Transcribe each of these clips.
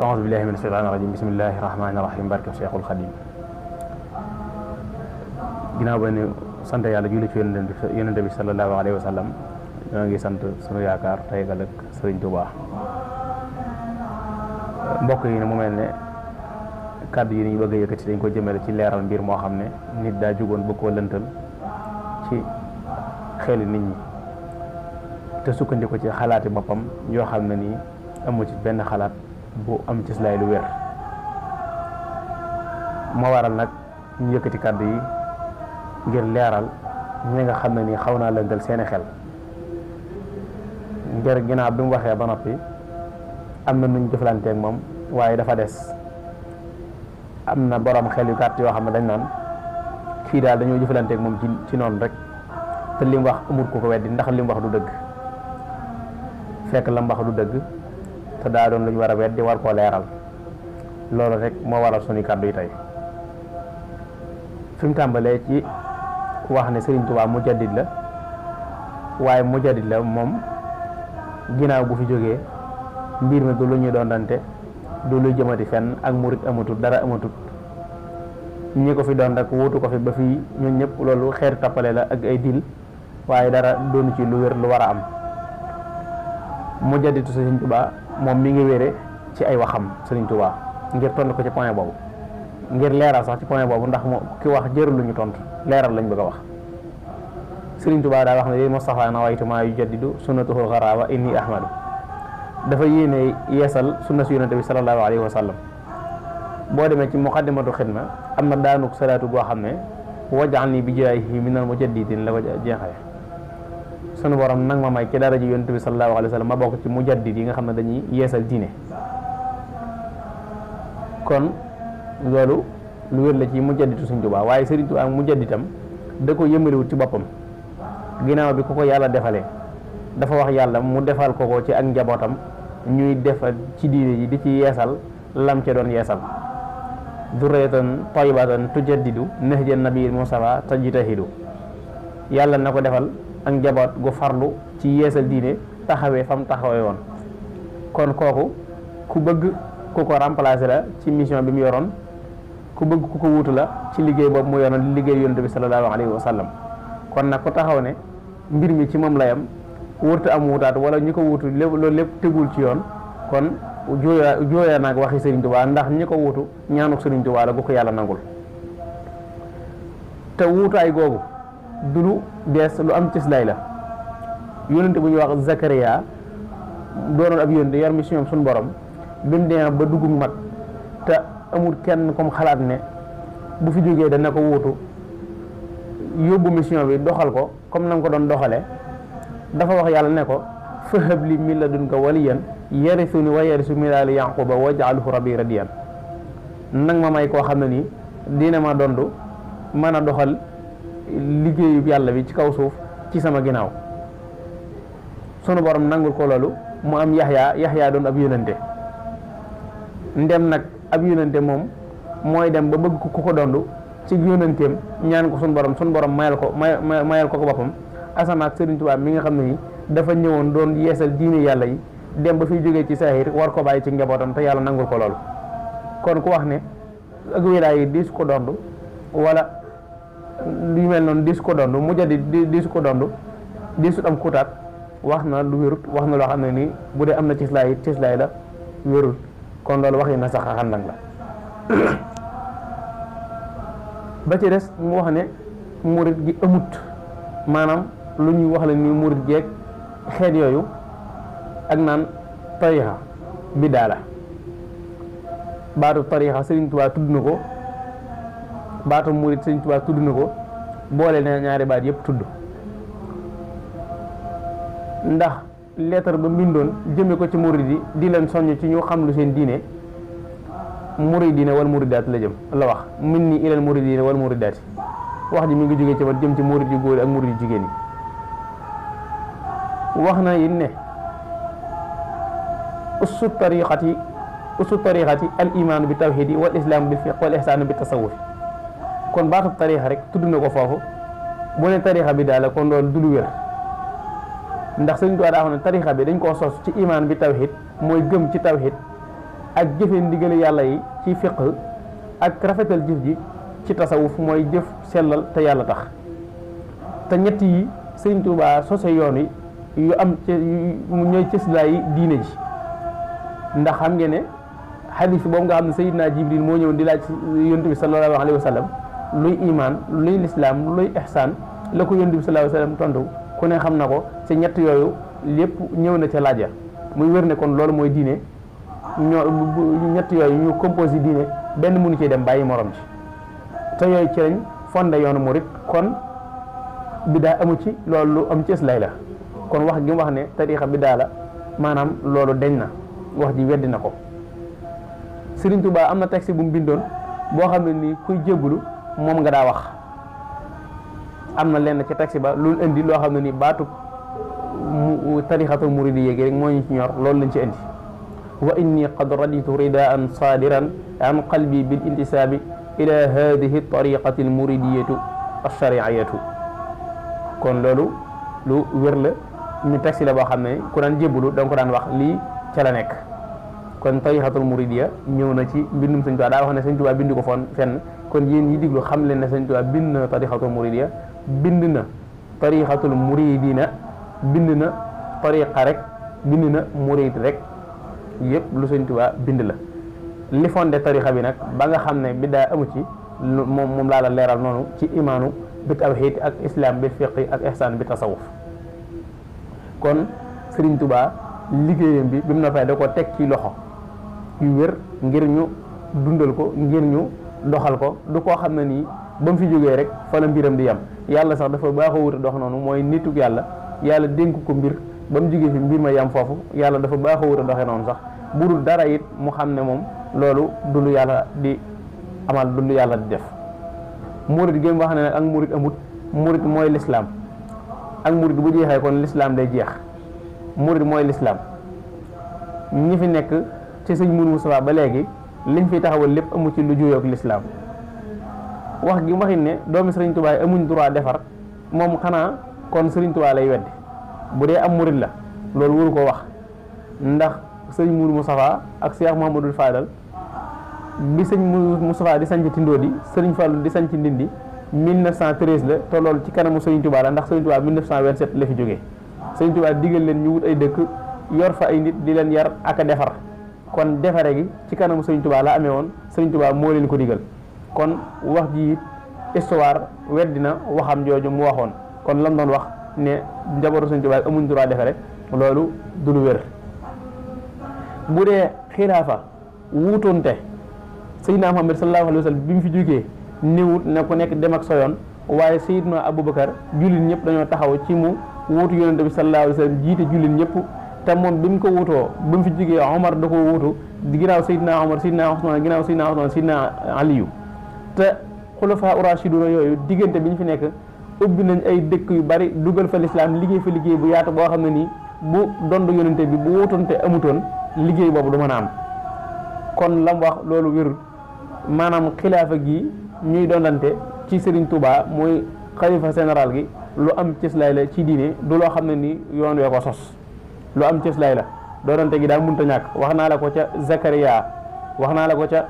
a'uuzu billaahi mina shaytaani rajiim bismillaahi rahmaani rahiim barke Cheikhul Khadim. ginnaaw ba ne sant yàlla julli ci yonent bi sallallahu alayhi wa sallam ñoo ngi sant sunu yaakaar tey ëllëg Sëriñ Tuubaa. mbokk yi ne mu mel ne kàddu yi ni ñu bëgg a yëkkati dañ ko jëmale ci leeral mbir moo xam ne nit daa jugoon bëgg koo lëntal ci xeli nit ñi te sukkandiku ci xalaati boppam yoo xam ne nii amu ci benn xalaat bu am ci lay lu wér. moo waral nag ñu yëkkati kàddu yi ngir leeral ñi nga xam ne nii xaw naa lëntal seeni xel ngir ginnaaw bi mu waxee ba noppi am na nuñ jëflanteeg moom waaye dafa des am na borom xel yu gàtt yoo xam ne dañ naan kii daal dañoo jëflanteeg moom ci noonu rek te li mu wax amul ku ko weddi ndax li mu wax du dëgg. fekk la mu wax du dëgg te daa doon lu ñu war a weddi war koo leeral loolu rek moo waral suñu kàddu yi tey. fi mu tàmbalee ci wax ne Sëriñ Tuubaa mujaddid la waaye mujaddid la moom ginnaaw bu fi jógee mbir mi du lu ñuy doon dante du lu jëmati fenn ak murit amatut dara amatut ñi ko fi doon rek wuutu ko fi ba fii ñun ñëpp loolu xeetu tappale la ak ay dil waaye dara doonu ci lu wér lu war a am. mujaddidu Sëriñ Tuubaa moom mi ngi wére ci ay waxam Sëriñ Tuubaa ngir tontu ko ci point boobu ngir leeral sax ci point boobu ndax moo ki wax jërul lu ñu tontu leeral lañ bëgg a wax. Sëriñ Tuubaa daa wax ne Mustafa nawaytu maa yujaddidu sunnatuhu xarawa inni ahmadu dafa yéene yeesal sunna si yonente bi sallallahu alayhi wa sallam. boo demee ci muqaddimatu xidma am na daanuk salaatu goo xam ne waj'alni bi jaahihi minal mujaddidin la ko jeexee. sunu borom nag ma may ci dara ji yonent bi sallallahu alayhi wa sallam ma bokk ci mujaddid yi nga xam ne dañuy yeesal diine. kon loolu lu wér la ci mujaddidu Sëriñ Tuubaa waaye Sëriñ Tuubaa mujadditam da ko yëmaliwut ci boppam ginnaaw bi ku ko yàlla defalee dafa wax yàlla mu defal ko ci ak njabootam ñuy defal ci diine ji di ci yeesal lam ca doon yeesal. durriyatan tayyibatan tujaddidu nahja nabiyil Mustafa tajtahidu yàlla na ko defal ak njaboot gu farlu ci yeesal diine taxawee fam taxawee woon. kon kooku ku bëgg ku ko remplacer la ci mission bi mu yoroon ku bëgg ku ko wuutu la ci liggéey boobu mu yoroon di liggéey yonent bi sallallahu alayhi wa sallam. kon nag ku taxaw ne mbir mi ci moom la yam wërta am wuutaat wala ñi ko wuutu lépp loolu lépp tegul ci yoon kon jooyaa naag waxi Sëriñ Tuubaa ndax ñi ko wuutu ñaanuk Sëriñ Tuubaa la gu ko yàlla nangul. te wuutaay googu du lu bees lu am cislay la yónente bu ñuy wax Zakariya doonoon ab yónente yor mission suñu borom bi mu demee ba dugg mag te amul kenn comme xalaat ne bu fi jógee dana ko wuutu yóbbu mission bi doxal ko comme na nga ko doon doxalee dafa wax yàlla ne ko fahab li min ladunka waliyan yarisuni wa yarisu min aali yaquba waj'alhu rabbi radiyan nag ma may koo xam ne nii dina ma dondu mën a doxal liggéeyu yàlla bi ci kaw suuf ci sama ginnaaw. sunu borom nangul ko loolu mu am yaxyaa doon ab yónente ndem nag ab yónente moom mooy dem ba bëgg ku ko dondu ci yónenteem ñaan ko sunu borom mayal ko boppam. asamaak Sëriñ Tuubaa mi nga xam ne ni dafa ñëwoon doon yeesal diine yàlla yi dem ba fiy jógee ci saahir war ko bàyyi ci njabootam te yàlla nangul ko loolu. kon ku wax ne ak wilaay yi diis ko dondu wala lu mel noonu diis ko dondu mujaddid diis ko dondu diisut am kutaat wax na lu wérut wax na loo xam ne nii bu dee am na cislaay la wérut kon loolu wax yi na sax xandang la. ba ci des mu wax ne murit gi amut maanaam lu ñuy wax la ni murit geeg xeet yooyu ak naan tariixa biddaa la. baatu tariixa Sëriñ Tuubaa tudd na ko baatu murit Sëriñ Tuubaa tudd na ko boole na ñaari baat yëpp tudd ndax leetar ba mbindoon jëme ko ci murit yi di leen soññ ci ñu xam lu seen diine muridina wal muridaat la jëm la wax min ni ilal muridina wal muridaati wax ji mi ngi jógee ci man jëm ci murid yu góor ak murid yu jigéen yi. wax na it ne ussu tariqati al imaanu bi tawxiidi wal islaamu bil fiq wal ihsaanu bi tasawuf kon baatu tariqa rek tudd na ko foofu bu ne tariqa bi daal kon loolu du lu wér ndax Sëriñ Tuubaa daa xam ne tariqa bi dañ koo sos ci imaan bi tawxiid mooy gëm ci tawxiid ak jëfe ndigale yàlla yi ci fiqh ak rafetal jëf ji ci tasawuf mooy jëf sellal te yàlla tax. te ñett yi sëñ Tuubaa sose yoon yi yu am ci ñooy cëslaay yi diine ji ndax xam ngeen ne xadiis boobu nga xam ne Sayyidina Jibril moo ñëw di laaj yonent bi sallallahu alayhi wa sallam luy imaan luy lislaam luy ihsaan la ko yonent bi sallallahu alayhi wa sallam tontu ku ne xam na ko ci ñett yooyu lépp ñëw na ca laaja muy wér ne kon loolu mooy diine ñett yooyu ñu composé diine benn mënu cee dem bàyyi morom ci te yooyu ci lañ fondé yoonu murit kon biddaa amu ci loolu lu am ci islaay la kon wax gi mu wax ne tariixa biddaa la maanaam loolu deñ na wax ji weddi na ko. Sëriñ Tuubaa am na texte bu mu bindoon boo xam ne nii kuy jébbalu moom nga daa wax am na lenn ci texte ba lu indi loo xam ne nii baatu tariixatul muridiyya gi rek moo ñu ci ñor loolu lañ ci indi wa inni qad raditu ridaan saadiran an qalbi bil intisaabi ila hadihi tariqati al muridiyatu alshariiyatu kon loolu lu wér la ñu texte la boo xam ne ku daan jébbalu da nga ko daan wax lii ca la nekk kon tariqatul muridiyya ñëw na ci mbindum Sëñ Tuubaa daa wax ne Sëñ Tuubaa bind ko foon fenn kon yéen ñi diglu xam leen ne Sëñ Tuubaa bind na tariqatul muridiyya bind na tariqatul muridina bind na tariqa rek bind na murid rek yëpp lu Sëñ Tuubaa bind la li fondé tariqa bi nag ba nga xam ne biddaa amu ci moom laa la leeral noonu ci imaanu bi tawxiid ak islam bi fiqi ak ihsaan bi tasawuf kon Sëriñ Tuubaa liggéeyam bi mu noppee da ko teg ci loxo yu wér ngir ñu dundal ko ngir ñu doxal ko du koo xam ne nii ba mu fi jógee rek fa la mbiram di yem yàlla sax dafa baaxoo wuta dox noonu mooy nituk yàlla dénk ko mbir ba mu jógee fi mbir ma yem foofu yàlla dafa baaxoo wuta doxee noonu sax bu dul dara it mu xam ne moom loolu du lu yàlla di amal du lu yàlla di def murit gi wax ne nag ak murit amut murit mooy lislaam ak murit bu jeexee kon lislaam day jeex murit mooy lislaam ñi fi nekk ci sëñ Mourou Moustapha ba léegi liñ fi taxawal lépp amu ci lu juyoog lislaam wax gi waxin ne doomi Sëriñ Tuubaa amuñ droit defar moom xanaa kon Sëriñ Tuubaa lay weddi bu dee am murit la loolu waru ko wax ndax sëñ Mourou Moustapha ak Cheikh Mouhamadou Fadal bi sëñ Moustapha di sanc Tindodi Sëriñ Fallu di sanc Ndindi 1913 la te loolu ci kanamu Sëriñ Tuubaa la ndax Sëriñ Tuubaa 1927 la fi jógee Sëriñ Tuubaa digal leen ñu wut ay dëkk yor fa ay nit di leen yar ak a defar kon defare gi ci kanamu Sëriñ Tuubaa la amee woon Sëriñ Tuubaa moo leen ko digal kon wax ji it histoire weddina waxam jooju mu waxoon kon lam doon wax ne njabootu Sëriñ Tuubaa amuñ droit defare loolu du lu wér bu dee xilaafa wuutoonte Seydina Muhammad sallallahu alayhi wa sallam bi mu fi jógee néewut ne ku nekk dem ak soyoon waaye Seydina Aboubacar jullit ñëpp dañoo taxaw ci mu wuutu yonente bi sallallahu alayhi wa sallam jiite jullit ñëpp te moom bi mu ko wuutoo bi mu fi jógee Omar da ko wuutu ginnaaw Seydina Omar Seydina Ousmane ginnaaw Seydina Ousmane Seydina Aliyu te xulafaa urashiduna yooyu diggante bi ñu fi nekk ubbi nañ ay dëkk yu bari dugal fa lislaam liggéey fa liggéey bu yaatu boo xam ne nii bu dond yonente bi bu wuutoonte amutoon liggéey boobu du mën a am kon lam wax loolu wérul maanaam xilaafa gi ñuy dondante ci Serigne Touba mooy xalifa général gi lu am cëslaay la ci diine du loo xam ne ni yoon wee ko sos lu am cëslaay la doonante gi daal mënut a ñàkk wax naa la ko ca Zakaria wax naa la ko ca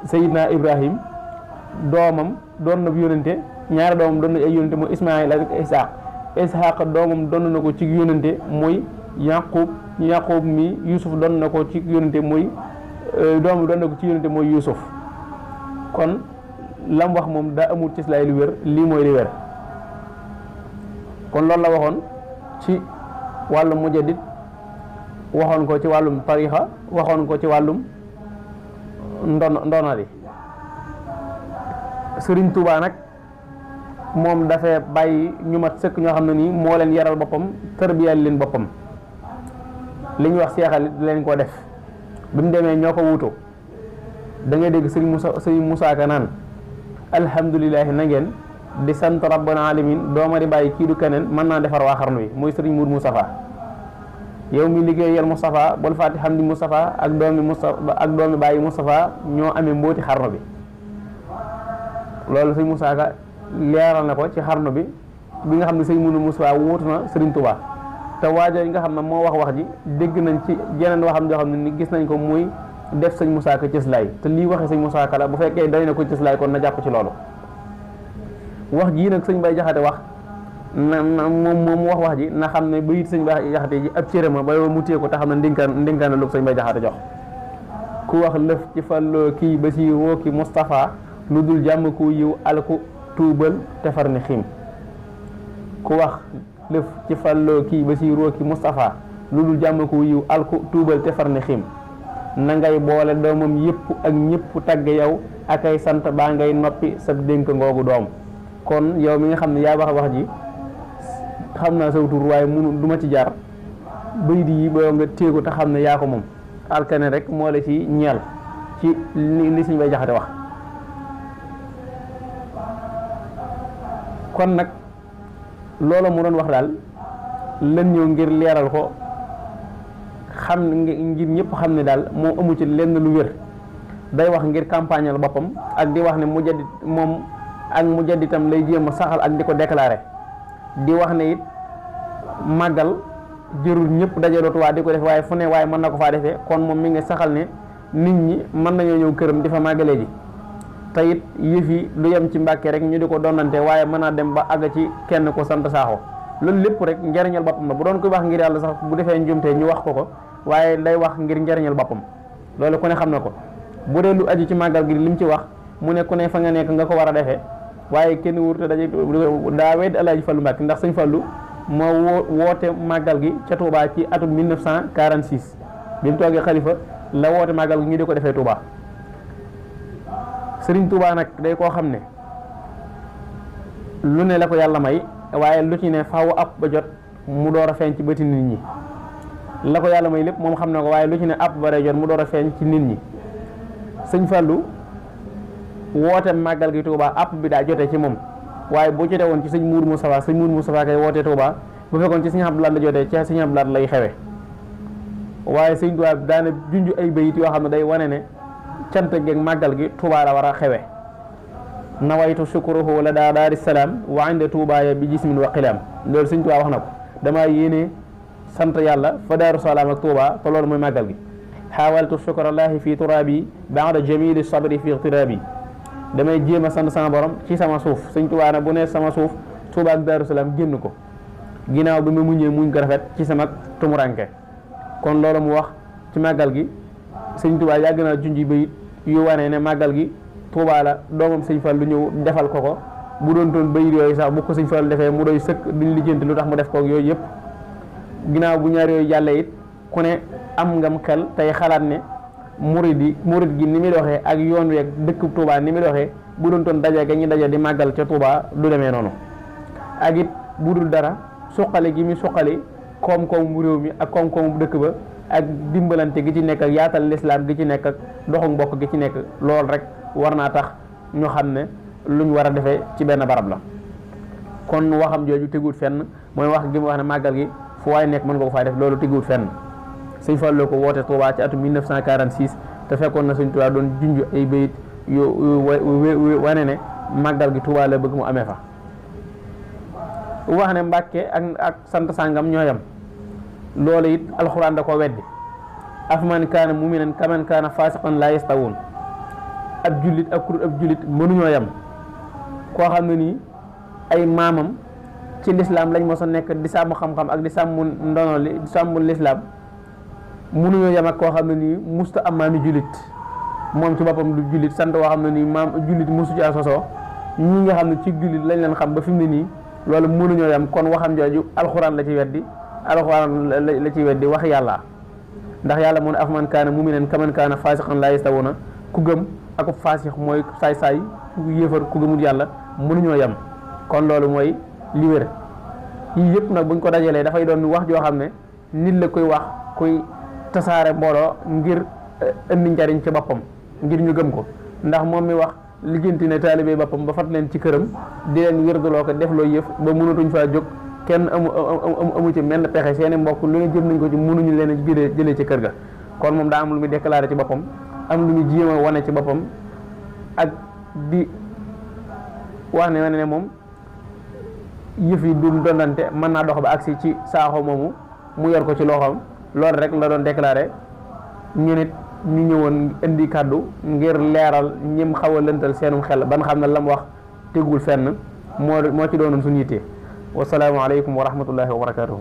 Seydina Ibrahim doomam doon na yónente ñaari doomam doon na ay yónente mooy Ismaïl ak Ishaq doomam doon na ko ci yónente mooy Yaqub mi Yusuf doon na ko ci yónente mooy doomam doon na ko ci yónente mooy Yusuf kon lam wax moom daa amul ci lay lu wér lii mooy li wér kon loolu la waxoon ci wàllum mujaddid waxoon ko ci wàllum tarixa waxoon ko ci wàllum ndonali Sëriñ Tuubaa nag moom dafay bàyyi ñu mat sëkk ñoo xam ne nii moo leen yaral boppam tarbiyal leen boppam li ñuy wax seexal di leen ko def bi mu demee ñoo ko wuutu da ngay dégg Sëriñ Musaa Ka naan alhamdulilahi na ngeen di sant rabbal alamin dooma di bàyyi kii du keneen mën naa defar waa xarnu bi muy Sëriñ Mour Moustapha yow mi liggéeyal Moustapha bol faati xam di Moustapha ak doomi bàyyi Moustapha ñoo amee mbooti xarnu bi loolu Sëriñ Musaa Ka leeral na ko ci xarnu bi nga xam ne Sëriñ Mour Moustapha wuutu na Sëriñ Tuubaa te waajo yi nga xam ne moo wax ji dégg nañ ci jeneen waxam joo xam ne ni gis nañ ko muy def sëñ Moussa Ka cëslaay te lii waxe sëñ Moussa Ka la bu fekkee doy na ko cëslaay kon na jàpp ci loolu. wax jii nag sëñ Bay Jaxate wax moom wax ji na xam ne bayit sëñ Bay Jaxate ji ab cërëma ba mu téye ko te xam ne ndénkaan lu sëñ Bay Jaxate jox. ku wax lëf ci fàlloo kii ba si woo ki Moustapha lu dul jàmm ku yiw alku tuubal te far ni xiim. ku wax lëf ci fàlloo kii ba si woo ki Moustapha lu dul jàmm ku yiw alku tuubal te far ni xiim. na ngay boole doomam yëpp ak ñëpp tagg yow ak ay sant baa ngay noppi sa dénk ngoogu doom. kon yow mi nga xam ne yaa wax ji xam naa saw tur waaye munu du ma ci jaar bayit yi boo nga téegu te xam ne yaa ko moom alkane rek moo la ci ñeel ci li Sëñ Bay Jaxate wax. kon nag loolu mu doon wax daal lan ñëw ngir leeral ko xam ngir ñëpp xam ne daal moo amu ci lenn lu wér. day wax ngir campagnal boppam ak di wax ne mujaddid moom ak mujadditam lay jéem a saxal ak di ko déclaré di wax ne it màggal jërul ñëpp dajaloo Tuubaa di ko def waaye fu ne waaye mën na ko faa defee kon moom mi ngi saxal ne nit ñi mën nañoo ñëw këram di fa màggalee ji te it yëf yi du yem ci Mbàkke rek ñu di ko donnante waaye mën naa dem ba àgg ci kenn ko sant Saaxo loolu lépp rek njariñal boppam la bu doon koy wax ngir yàlla sax bu defee njumte ñu wax ko waaye day wax ngir njariñal boppam loolu ku ne xam na ko. bu dee lu aju ci màggal gi lim ci wax mu ne ku ne fa nga nekk nga ko war a defee waaye kenn wurte daje daa wedd Alaaji Fallu Mbàkke ndax sëñ Fallu moo woote màggal gi ca Touba ci atum 1946 bi mu toogee xalifa la woote màggal gi ñu di ko defee Touba. Sëriñ Touba nag day koo xam ne lu ne la ko yàlla may waaye lu ci ne faaw ab ba jot mu door a feeñ ci bëti nit ñi la ko yàlla may lépp moom xam na ko waaye lu ci ne ab ba day jot mu door a feeñ ci nit ñi. sëñ Fallu woote màggal gi Touba app bi daa jotee ci moom waaye boo jotee woon ci sëñ Mourou Moustapha kay wootee Touba bu fekkoon ci sëñ Abdou Lahad la jotee ci sëñ Abdou Lahad lay xewe waaye sëñ Touba daana junj ay bayit yoo xam ne day wane ne cant geeg màggal gi Touba la war a xewe nawaytu shukruhu la daa daari salaam wa inda Touba ya bi jismin wa qilaam loolu sëñ Touba wax na ko damaa yéene sant yàlla fa daaru salaam ak Touba te loolu mooy màggal gi xaawaltu shukrallaahi fi turaabi baada jamili sabri fi iqtiraabi damay jéem a sant sama borom ci sama suuf sëñ Tuubaa bu ne sama suuf Tuubaa ak Daaru Salaam génn ko ginnaaw bi ma muñee muñ ko rafet ci sama tumuranke kon loolu mu wax ci màggal gi sëñ Tuubaa yàgg naa junji bayit yu wane ne màggal gi Tuubaa la doomam sëñ Fallu ñëw defal ko bu doon toon bayit yooyu sax bu ko sëñ Fallu defee mu doy sëkk duñ lijjanti lu tax mu def ko yooyu yëpp ginnaaw bu ñaar yooyu jàllee it ku ne am ngam xel tey xalaat ne murid gi ni muy doxee ak yoon wi ak dëkk Touba ni muy doxee bu doon toon daje ga ñu daje di màggal ca Touba du demee noonu ak it bu dul dara suqali gi mi suqali koom-koomu réew mi ak koom-koomu dëkk ba ak dimbalante gi ci nekk ak yaatal lislaam gi ci nekk ak doxu mbokk gi ci nekk loolu rek war naa tax ñu xam ne luñ war a defee ci benn barab la kon waxam jooju teguut fenn mooy wax gi mu wax ne màggal gi fu waay nekk mën nga ko fay def loolu teguut fenn sëñ Fallu ko woote Touba ci atum 1946 te fekkoon na sëñ Touba doon junj ay bayit yu wane ne màggal gi Touba la bëgg mu amee fa wax ne Mbàkke ak sant sàngam ñooyam loolu it alxuraan da ko weddi afman kaana muminan kaman kaana fasiqan la yastawun ab jullit ak kurut ab jullit mënuñoo yem koo xam ne nii ay maamam ci lislaam lañ mos a nekk di sàmm xam-xam ak di sàmm ndono li di sàmm lislaam mënuñoo yem ak koo xam ne nii musta am maami jullit moom ci boppam du jullit sant woo xam ne nii maam jullit musu ci sosoo ñi nga xam ne ci jullit lañ leen xam ba fi mu ne nii loolu mënuñoo yem kon waxam jooju alxuraan la ci weddi alxuraan la ci weddi wax yàlla ndax yàlla moo ne afman kaana muminan kaman kaana fasiqan la yastawuna ku gëm ak faasix mooy saay-saay ku yéefar ku gëmul yàlla mënuñoo yem kon loolu mooy li wér yii yëpp nag buñ ko dajalee dafay doon wax joo xam ne nit la koy wax kuy tasaare mbooloo ngir indi njariñ ci boppam ngir ñu gëm ko ndax moom mi wax lijjanti ne taalibe boppam ba fat leen ci këram di leen wérdaloo ko def loo yëf ba mënatuñ faa jóg kenn amu ci menn pexe seeni mbokk lu ne jëm nañ ko ci mënuñu leen jëlee ci kër ga kon moom daa am lu muy déclaré ci boppam am lu muy jéem a wane ci boppam ak di wax ne moom yëf yi du dondante mën naa dox ba agsi ci saaxo moomu mu yor ko ci loxoom loolu rek la doon déclaré ñu nit ñu ñëwoon indi kàddu ngir leeral ñim xaw a lëntal seenum xel ban xam ne lam wax tegul fenn moo ci doonoon suñu yitte wasalaamu aleykum wa rahmatullahi wa barakatuhu